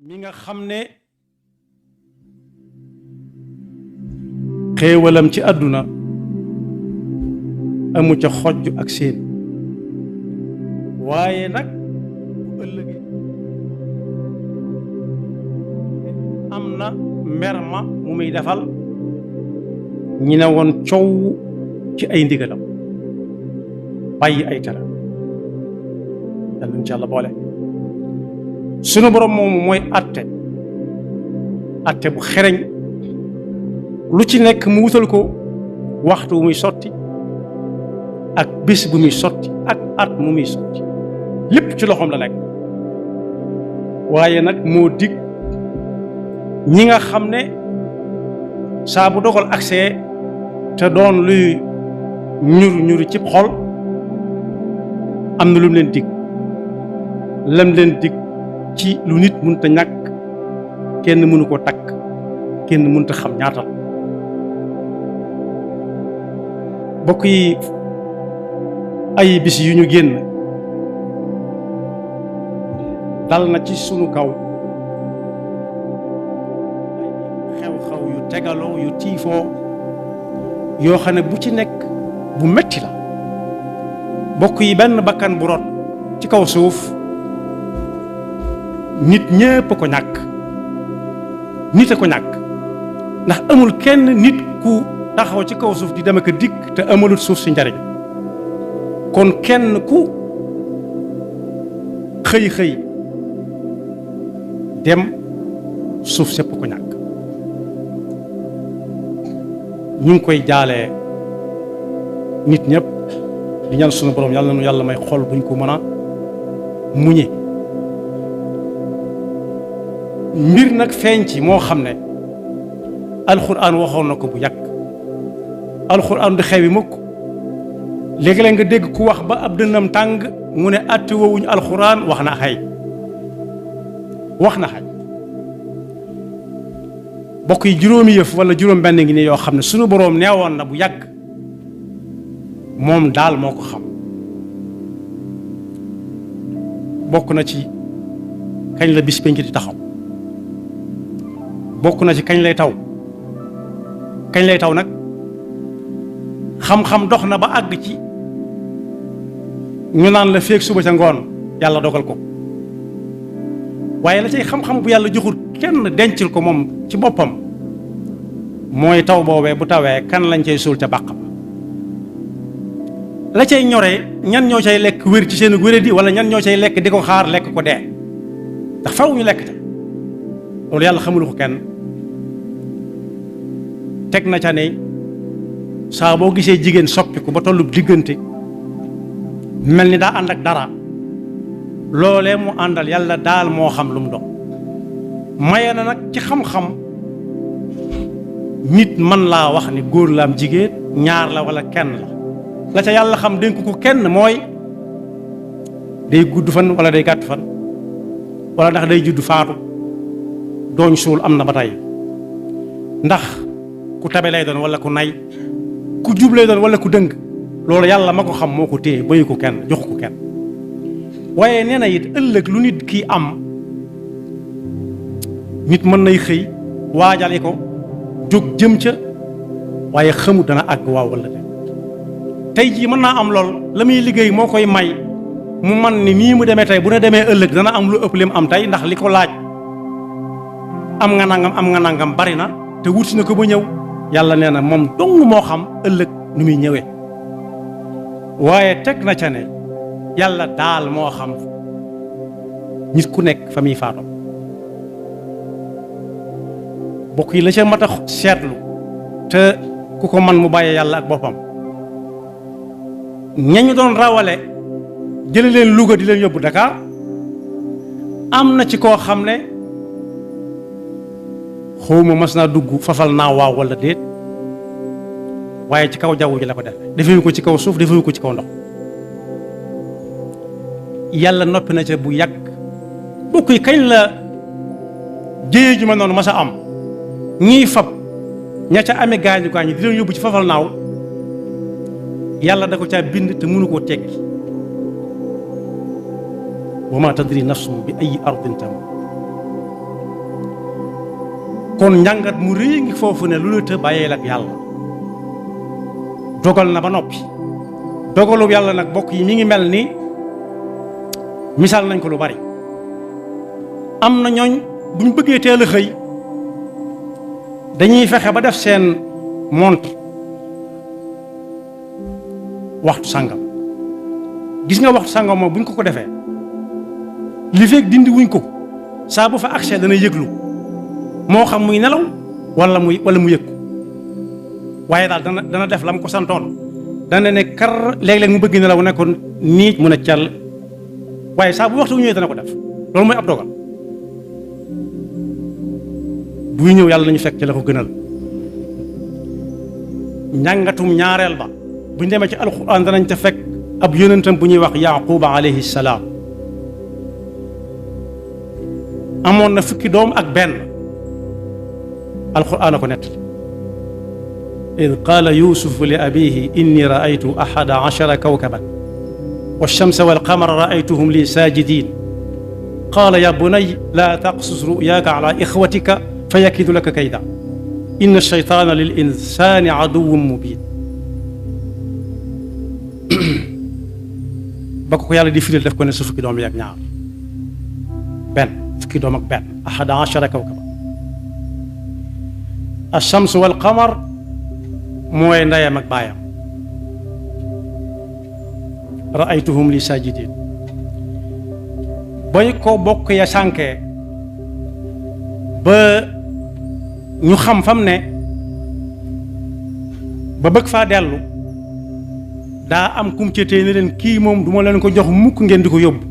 mi nga xam ne xéewalam ci àdduna amu ca xojj ak seen waaye nag bu ëllëgee am na mer ma mu muy defal ñi ne woon coow ci ay ndigalam bàyyi ay tere yàlla nañ ci yàlla boole sunu borom moomu mooy atte bu xereñ lu ci nekk mu wutal ko waxtu bu muy sotti ak bis bu muy sotti ak at mu muy sotti lépp ci loxoom la nekk waaye nag moo dig ñi nga xam ne saa bu dogal accès te doon luy ñuru ci xol am na lu mu leen dig lam leen dig ci lu nit mënta ñàkk kenn mënu ko takk kenn mënta xam ñaata la bokk yi ay bis yu ñu génn dal na ci sunu kaw xew-xew yu tegaloo yu tiifoo yoo xam ne bu ci nekk bu metti la bokk yi benn bakkan bu rot ci kaw suuf nit ñépp a ko ñàkk nit a ko ñàkk ndax amul kenn nit ku taxaw ci kaw suuf di dem ak a dikk te amalut suuf si njariñ kon kenn ku xëy dem suuf sépp ko ñàkk ñu ngi koy jaalee nit ñëpp di ñaan sunu borom yàlla na nu yàlla may xol buñ ko mën a muñe mbir nag feeñ ci moo xam ne alxuraan waxoon na ko bu yàgg alxuraan du xewi mukk léegi-léeg nga dégg ku wax ba ab dënnam tàng mu ne atti woowuñu alxuraan wax na xay bokk yi juróomi yëf wala juróom benn ngi ne yoo xam ne sunu boroom neewoon na bu yàgg moom daal moo ko xam bokk na ci kañ la bis penc di taxaw bokk na ci kañ lay taw nag xam-xam dox na ba àgg ci ñu naan la feek suba ca ngoon yàlla dogal ko waaye la cay xam-xam bu yàlla joxul kenn dencil ko moom ci boppam mooy taw boobee bu tawee kan lañ cay suul ca bàq ba la cay ñoree ñan ñoo cay lekk wér ci seen wéradi wala ñan ñoo cay lekk di ko xaar lekk ko dee ndax faw ñu lekk te loolu yàlla xamul ko kenn teg na ca ne saa boo gisee jigéen soppiku ba tollub diggante mel ni daa ànd ak dara loolee mu àndal yàlla daal moo xam lu mu doon maye na nag ci xam-xam nit mën laa wax ni góor la am jigéen ñaar la wala kenn la ca yàlla xam dénk ko kenn mooy day gudd fan wala day gàtt fan wala ndax day judd faatu dooñ suul am na ba tey ndax ku tabe lay doon wala ku nay ku jub lay doon wala ku dëng loolu yàlla ma ko xam moo ko téye bayu ko kenn joxu ko kenn waaye nee na it ëllëg lu nit kii am nit mën nay xëy waajali ko jóg jëm ca waaye xamu dana àgg waaw wala de tey jii mën naa am lool la muy liggéey moo koy may mu man ni nii mu demee tey bu ne demee ëllëg dana am lu ëpp li mu am tey ndax li ko laaj am nga nangam bari na te wut si na ko ba ñëw yàlla nee na moom dong moo xam ëllëg nu muy ñëwee waaye teg na ca ne yàlla daal moo xam nit ku nekk fa muy faatoo bokk yi la ca mat a seetlu te ku ko man mu bàyyee yàlla ak boppam ñañu doon rawale jële leen Louga di leen yóbbu Dakar am na ci koo xam ne xawma mas naa dugg fafal naa waaw wala déet waaye ci kaw jaww ji la ko defewu ko ci kaw suuf defewu ko ci kaw ndox yàlla noppi na ca bu yàgg bokk yi kañ la jéye ju ma noonu mas a am ñiy fab ña ca amee gaañu di leen yóbbu ci fafal naaw yàlla da ko caa bind te mënu koo tekki wa ma tadri nafsum bi ay ardin tamut kon njàngat mu rëy ngi foofu ne lu la të bàyyeel ak yàlla dogal na ba noppi dogalu yàlla nag bokk yi mi ngi mel ni misaal nañ ko lu bari am na ñooñ buñ bëggee teel a xëy dañuy fexe ba def seen montre waxtu sàngam gis nga waxtu sàngam moom buñ ko defee li fekk dindi wuñ ko saa bu fa accès dana yëglu moo xam muy nelaw wala mu yëg ko waaye daal dana def la mu ko santoon dana ne kar léeg-léeg mu bëgg nelaw ne ko niij mun a cell waaye saa bu waxtu bu ñëwee dana ko def loolu mooy ab dogal buy ñëw yàlla nañu fekk ci la ko gënal njàngatum ñaareel ba buñ demee ci alquran danañ ca fekk ab yonentam bu ñuy wax yaquba alayhi salaam amoon na fukki doom ak benn alquran a ko nettali id qaala yusufu li abihi inni raaytu ahada ashara kawkaban والشمس والقمر رأيتهم لي ساجدين قال يا بني لا تقصص رؤياك على إخوتك فيكيد لك كيدا إن الشيطان للإنسان عدو مبين ba ko yàlla di firil def ko ne su fukki doom yi ak ñaar benn fukki doom ak benn ahada ashara kawkaba الشمس والقمر mooy ndeyam ak baayam raaytuhum li sajidin bañ ko bokk ya sànkee ba ñu xam fam ne ba bëgg faa dellu daa am kum ci tey ne leen kii moom du ma leen ko jox mukk ngeen di ko yóbbu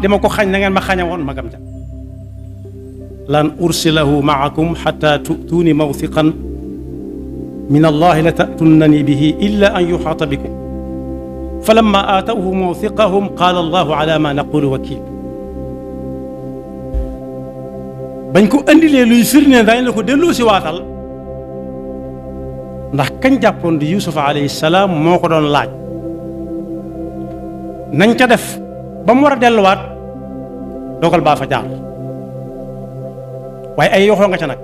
dama ko xañ na ngeen ma xañe woon magam ja lan ursilahu maakum xata tu'tuuni mawthiqan min allahi la ta'tunnani bihi illa an yuxaata bikum falamma aatawhu mawthiqahum qaala allahu ala ma naqulu wakil bañ ko andilee luy firnde dañ la ko delloo si waatal ndax kañ jàppoon di Yuusuf alayhi salaam moo ko doon laaj nañ ca def ba mu war a delluwaat dogal baa fa jaar waaye ay yoxoo nga ca nag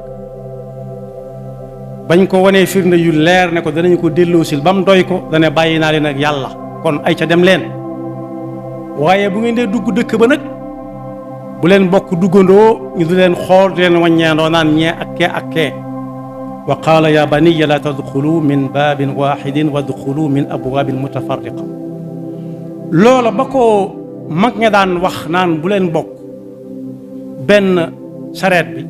bañ ko wanee firnde yu leer ne ko danañu ko delloosil ba mu doy ko dana bàyyi naa leen ak yàlla kon ay ca dem leen waaye bu ngeen dee dugg dëkk ba nag bu leen bokk duggandoo ñu di leen xool di leen wàññeendoo naan ñee ak kee ak kee wa qaala ya baniya la tadxulu min baabin waxidin wadxulu min abwaabin mutafarriqa loola ba ko mag ña daan wax naan bu leen bokk benn sareet bi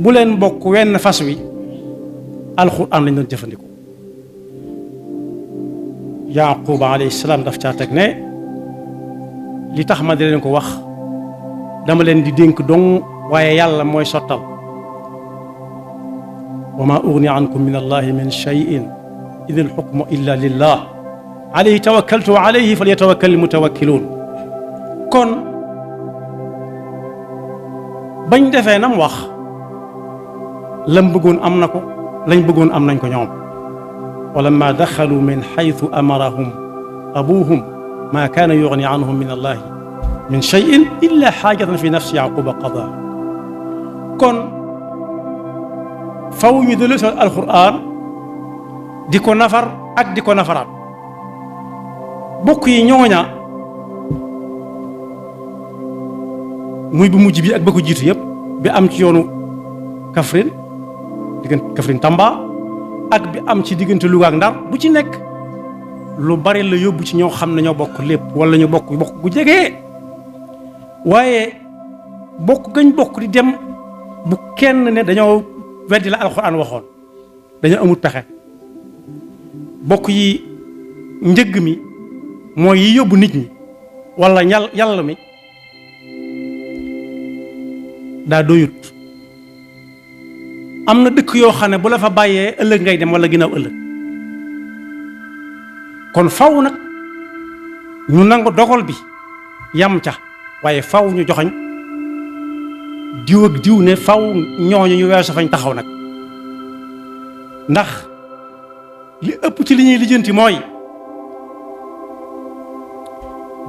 bu leen bokk wenn fas wi alxuraan lañ doon jëfandikoo yaquba alayhi salaam daf caa teg ne li tax ma di leen ko wax dama leen di dénk dong waaye yàlla mooy sottal wa ma ugni ankum min allahi min cheyin in alxukmu illa lillah alayhi tawakkaltu wa alayhi falyatawakkal almutawakkiluun kon bañ defee nam wax lam bëggoon am na ko lañ bëggoon am nañ ko ñoom walamma daxalu min xaytu amarahum abuhum ma kaana yugni anhum min allahi min cheyin illa xaajatan fi nafsi yaquba qadaa kon faw ñu dellu si alquran di ko nafar ak di ko nafaraat bokk yi ñooña muy bu mujj bi ak ba ko jiitu yëpp bi am ci yoonu Kaffrine diggante Kaffrine Tamba ak bi am ci diggante Louga ak Ndar bu ci nekk lu bari la yóbbu ci ñoo xam ne ñoo bokk lépp wala ñu bokk bu jege waaye bokk gañ bokk di dem bu kenn ne dañoo weddi la alxuraan waxoon dañoo amul pexe bokk yi njëgg mi mooy yi yóbbu nit ñi wala yàlla mi daa doyut am na dëkk yoo xam ne bu la fa bàyyee ëllëg ngay dem wala ginnaaw ëllëg kon faw nag ñu nangu dogal bi yam ca waaye faw ñu joxañ diw ak diw ne faw ñooñu ñu weesu fañ taxaw nag ndax li ëpp ci li ñuy lijjanti mooy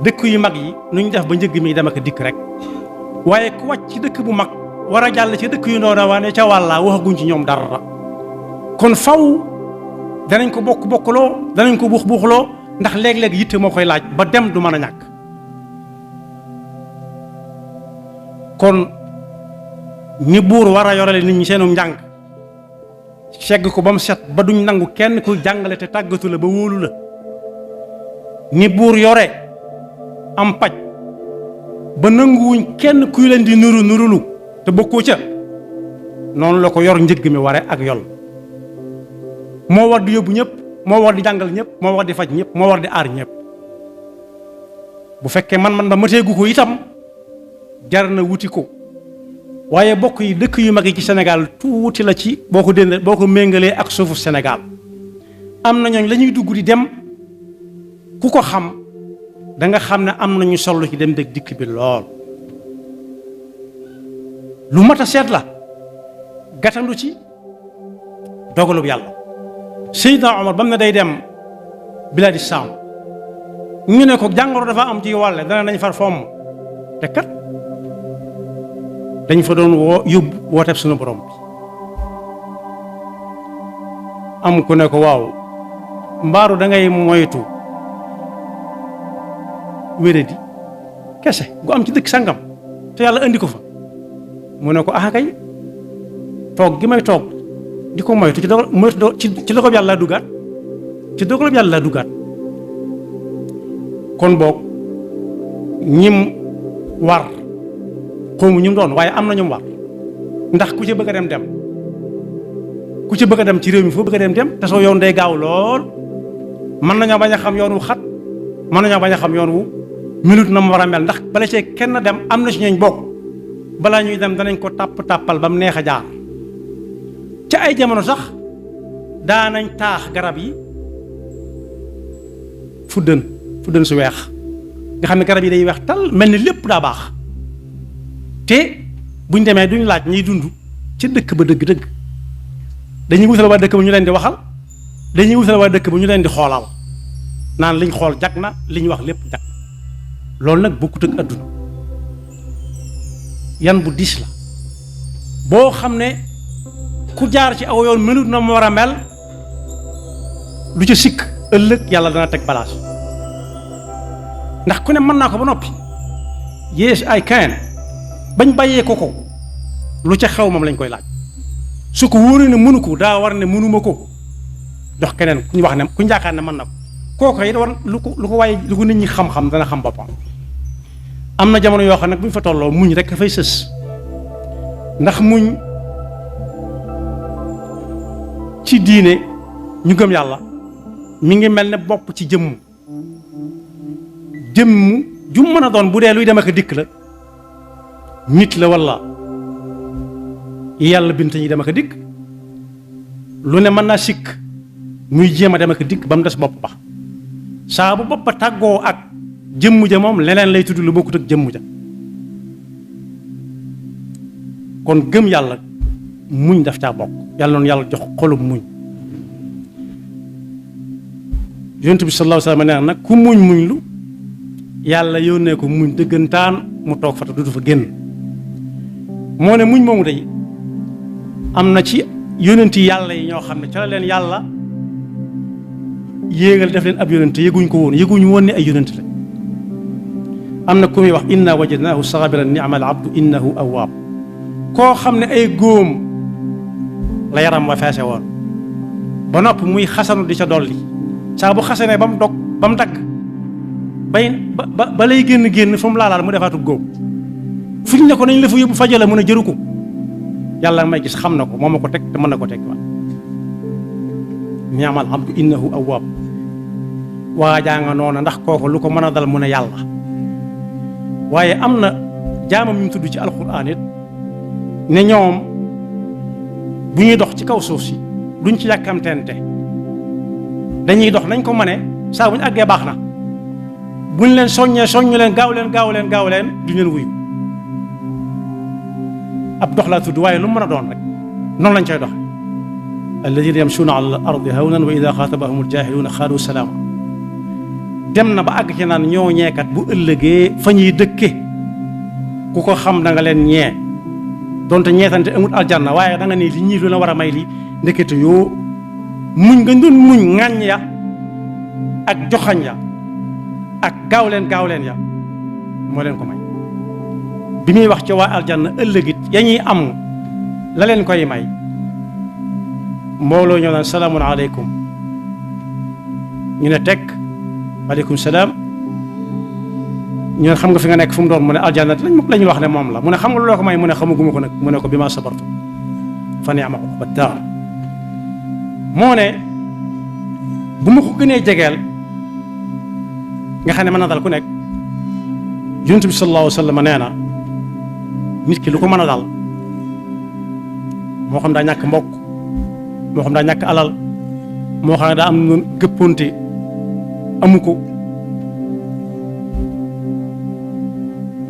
dëkk yu mag yi nu ñu def ba njëgg mi dem ak dikk rek waaye ku wàcc ci dëkk bu mag war a jàll ci dëkk yu ndoona waane ca wàllaa waxaguñ ci ñoom dara kon faw danañ ko bokkuloo danañ ko buuxloo ndax léeg-léeg yitte moo koy laaj ba dem du mën a ñàkk kon ni buur war a yorale nit ñi seenum njàng segg ko ba mu set ba duñ nangu kenn ku jàngale te tàggatu la ba wóolu la ni buur yore am paj ba nanguwuñ kenn kuy leen di nurulu te bokkoo ca noonu la ko yor njëgg mi ware ak yol moo war di yóbbu ñëpp moo war di jàngal ñëpp moo war di faj ñëpp moo war di aar ñëpp bu fekkee man ba mateegu ko itam jar na wuti ko waaye bokk yi dëkk yu mag yi ci Sénégal tuuti la ci boo ko méngalee ak suufu Sénégal am na ñooñ la ñuy dugg di dem ku ko xam da nga xam ne am nañu solo ci dem dëkk dikk bi lool lu mat a seet la gàttandu ci dogalub yàlla Seydina Omar ba mu ne day dem biladi Saam ñu ne ko jàngoro dafa am ci wàlle dana nañ far fomm te kat dañ fa doon yóbbu wooteeb suñu borom bi am ku ne ko waaw mbaaru da ngay moytu wéradi kese gu am ci dëkk sangam te yàlla andi ko fa mu ne ko ah kay toog gi may toog di ko moytu ci dogal ci dogal yàlla laa duggaat ci dogal yàlla laa duggaat kon boog ñim war xawmu ñu doon waaye am na ñum war ndax ku ci bëgg a dem ku ci bëgg a dem ci réew mi foo bëgg a dem te soo yoon day gaaw lool mën nañoo bañ a xam yoon wu xat mën nañoo bañ a xam yoon wu minute na mu war a mel ndax bala cee kenn dem am na ci ñooñ bokk balaa ñuy dem danañ ko tàppal ba mu neex a jaar ci ay jamono sax daanañ taax garab yi fuddën su weex nga xam ne garab yi day weex tal mel ni lépp daa baax te buñ demee duñ laaj ñiy dund ci dëkk ba dëgg-dëgg dañuy wutal waa dëkk ba ñu leen di waxal dañuy wutal waa dëkk ba ñu leen di xoolal naan liñ xool jag na liñ wax lépp jag loolu nag bokkut ak adduna yan bu diis la boo xam ne ku jaar ci aw yoon mënut na mu war a mel lu ci sikk ëllëg yàlla dana teg balaas ndax ku ne mën naa ko ba noppi yes I can bañ bàyyee ko lu ca xew moom lañ koy laaj su ko wóoree ne mënu ko daa war ne mënuma ko jox keneen ku ñu wax ne ku ñu yaakaar ne mën na ko kooku it war lu ko waaye lu ko nit ñi xam-xam dana xam boppam am na jamono yoo xam nag bu ñu fa tolloo muñ rek dafay sës ndax muñ ci diine ñu gëm yàlla mi ngi mel ne bopp ci jëmm ju mën a doon bu dee luy dem ak dikk la nit la walla yàlla bint ñi dem ak dikk lu ne mën naa sikk muy jéem a dem ak dikk ba mu des bopp ba saa bu bopp ba tàggoo ak jëmm ja moom leneen lay tudd lu bokkut ak jëmm ja kon gëm yàlla muñ daf caa bokk yàlla noonu yàlla jox xolum muñ yonent bi sallallahu alayhi wa sallam nee nag ku muñ lu yàlla yónnee ko muñ dëggantaan mu toog fa te du fa génn moo ne muñ moomu day am na ci yonent yàlla yi ñoo xam ne ca la leen yàlla yéegal def leen ab yonent yëguñ ko woon ne ay yonent la am na ku muy wax inna wajadnaahu sabiran ni'mal abdu innahu awwaab koo xam ne ay góom la yaram wa feese woon ba nopp muy xasanu di ca dolli saa bu xasanee ba mu dog ba mu dagg ba lay génn fu mu laalaal mu defaatu góom fu ñu ne ko nañ la fa yóbbu fajala mu ne jëru ko yàlla may gis xam na ko moo ma ko teg te mën na ko teg waat ni'mal abdu innahu awwaab waajaa nga noona ndax kooku lu ko mën a dal mu ne yàlla waaye am na jaamam ñu tudd ci alxuraan it ne ñoom bu ñuy dox ci kaw suuf si duñ ci yàkkamteente dañuy dox nañ ko mëne saa bu ñu àggee baax na buñ leen soññu leen gaaw leen duñ leen wuyu ab dox laa tudd waaye lu mu mën a doon rek noonu lañ cay doxe alladina yamshuuna ala al ardi hawnan wa ida xaatabahum aljahiluuna xaalu salaama dem na ba àgg ci naan ñoo ñeekat bu ëllëgee fa ñuy dëkke ku ko xam da nga leen ñee donte ñeetante amul aljanna waaye da nga ne li ñii lu la war a may lii ndekete yoo muñ nga doon muñ ŋàññ ya ak joxañ ya ak gaaw leen ya moo leen ko may bi muy wax ci waa aljanna ëllëgit ya ñuy am la leen koy may mbooloo ñoo naan salaamun aleykum ñu ne tekk waaleykum salaam ñu ne xam nga fi nga nekk fu mu doon mu ne aljanna la ñu wax ne moom la mu ne xam nga loo ko may mu ne xamaguma ko nag mu ne ko bi ma sabartu fa ni'ma uqba daar moo ne bu ma ko gënee jegeel nga xam ne mën na dal ku nekk yonent bi sallallahu alayhi wa sallam nee na nit ki lu ko mën a dal moo xam daa ñàkk mbokk moo xam daa ñàkk alal moo xam ne daa am noonu gëpponte amu ko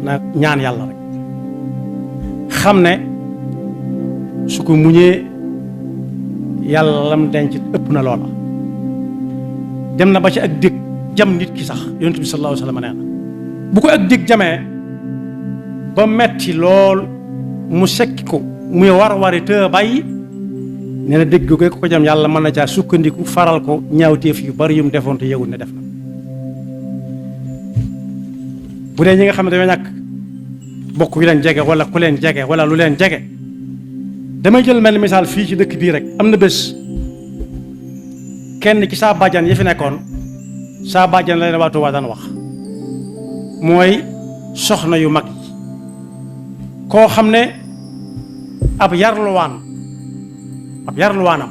na ñaan yàlla rek xam ne su ko muñee yàlla lam denc ëpp na loola dem na ba ci ak dég jam nit ki sax yonent bi sallallahu alayhi wa sallam nee na bu ko ak dég jamee ba metti lool mu sekki ko muy war-wari te bàyyi nee na dégg ko jam yàlla mën na caa sukkandiku faral ko ñaawteef yu bari yum defoon te yëgul ne def na bu dee ñi nga xam ne dañoo ñàkk bokk yu leen jege wala ku leen jege wala lu leen jege damay jël mel misaal fii ci dëkk bii rek am na bés kenn ci saa bàjjan yi fi nekkoon saa bàjjan la leen waa Tuubaa daan wax mooy soxna yu mag yi koo xam ne ab yarluwaanam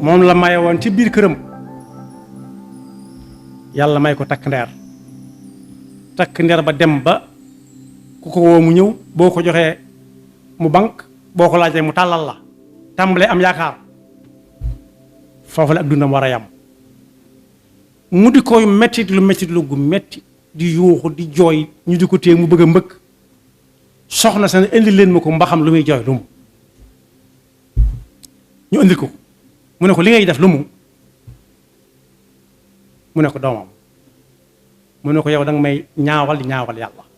moom la maye woon ci biir këram yàlla may ko takk ndeer ba dem ba ku ko woo mu ñëw boo ko joxee mu bank boo ko laajee mu tàllal la tàmbalee am yaakaar foofu la ak dundam war a yam mu di koy mettit lu gu metti di yuuxu di jooy ñu di ko téye mu bëgg a mbëkk soxna sa ne indi leen ma ko mbaxam lu muy jooy lu mu ñu indi ko mu ne ko li ngay def lu mu ne ko doomam mu ne ko yow danga may ñaawal yàlla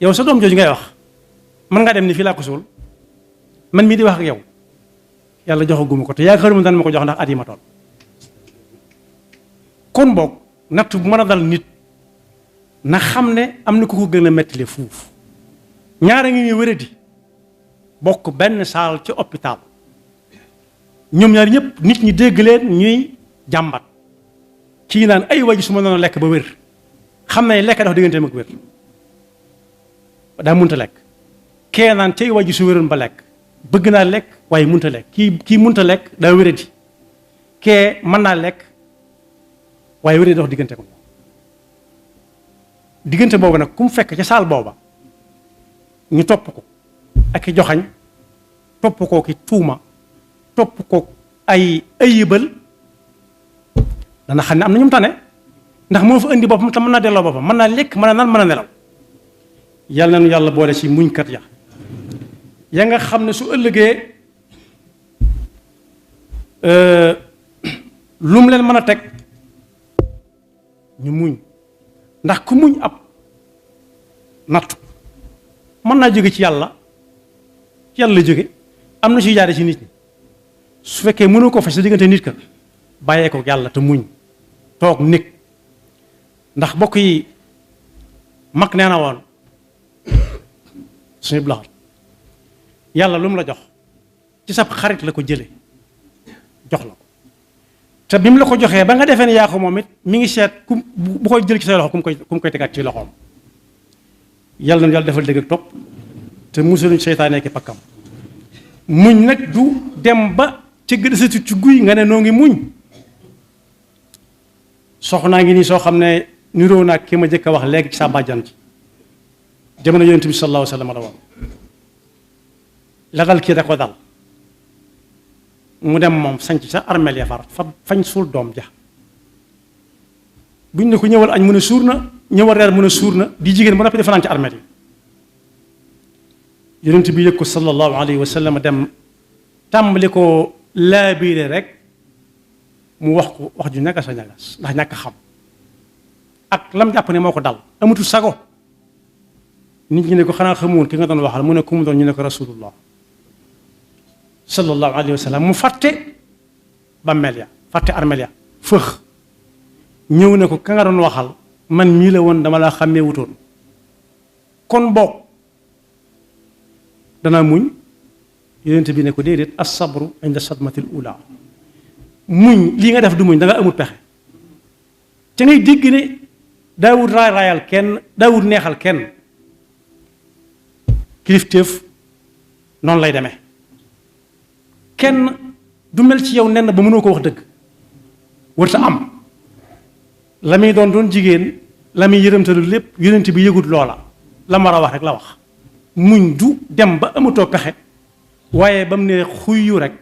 yow sa doom jooju ngay wax mën ngaa dem ni fii laa ko suul man mii di wax ak yow yàlla joxaguma ko te yaakaaruma daan ma ko jox ndax at yi ma toll kon boog natt bu mën a dal nit na xam ne am na ku ko gën a mettile fuuf ñaara ngi ñuy wéradi bokk benn saal ci hôpital ñoom ñaar ñëpp nit ñi dégg leen ñuy jàmbat kii naan ay waji su ma noonu lekk ba wér xam ne lekk dafa digganteem ak wér daa munta lekk kee naan cay waji su wéroon ba lekk bëgg naa lekk waaye munta lekk kii munta lekk daa wéradi kee mën naa lekk waaye wéradi dox diggante ko diggante boobu nag ku mu fekk ca saal booba ñu topp ko ak i joxañ topp koo ki tuuma topp ko ay ayibal dana xam ne am na ñu mu tane ndax moo fa indi boppam te mën naa delloo boppam mën naa lekk mën naa naan mën a nelaw yàlla nañu yàlla boole ci muñkat ya nga xam ne su ëllëgee lu mu leen mën a teg ñu muñ ndax ku muñ ab nattu mën naa jóge ci yàlla la jóge am na suy jaare ci nit ñi su fekkee mënoo ko faj sa diggante nit ka bàyyee ko yàlla te muñ toog nekk ndax bokk yi mag nee na woon suñu blaxat yàlla lu mu la jox ci sa xarit la ko jële jox la ko te bi mu la ko joxee ba nga defee ne yaa ko moom it mi ngi seet ku bu koy jël ci say loxo ku mu koy tegaat ci loxoom yàlla na yàlla defal dëgg ak topp te musaluñ seytaane ki pakkam muñ nag du dem ba ci gëdësatu ci guy nga ne noo ngi muñ soxnaa ngi nii soo xam ne niroo naag ki ma jëkk a wax léegi ci sa bàjjan ci jamono yonent bi sallallahu alayhi wa sallam la woon la dal kii da ko dal mu dem moom sanc sa armeel ya fa fañ suul doom ja buñ ne ko ñëwal añ mu ne suur na ñëwal reer mu ne suur na di jigéen ba noppi di fanaan ci armeel yi yonent bi yëg ko sallallahu alayhi wa sallam dem tàmbali ko laabiire rek mu wax ko wax ju ñagas a ñagas ndax ñàkk xam ak lam jàpp ne moo ko dal amatul sago nit ñi ne ko xanaa xamoon ki nga doon waxal mu ne ku mu doon ñu ne ko rasulullah sallallahu alayhi wa sallam. mu fàtte bàmmeel ya fàtte armeel ya fëx ñëw ne ko ka nga doon waxal man mii la woon dama laa xàmmee wutoon kon boog danaa muñ. yonent bi ne ko déedéet as-sabru inda sadmatil ula muñ lii nga def du muñ da nga amul pexe te ngay dégg ne daawut raayal kenn daawut neexal kenn kilifteef noonu lay demee kenn du mel ci yow nen ba mënoo ko wax dëgg warta am la muy doon jigéen la muy yërëmtalu lépp yonent bi yëgut loola la mar a wax rek la wax muñ du dem ba amatoo pexe waaye ba mu ne xuyu rek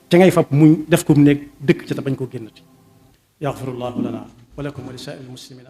te ngay fab muñ def ko mu nekk dëkk ca te bañ koo génnati yaxfirullahu lana wa lakum wa li saa'iril muslimina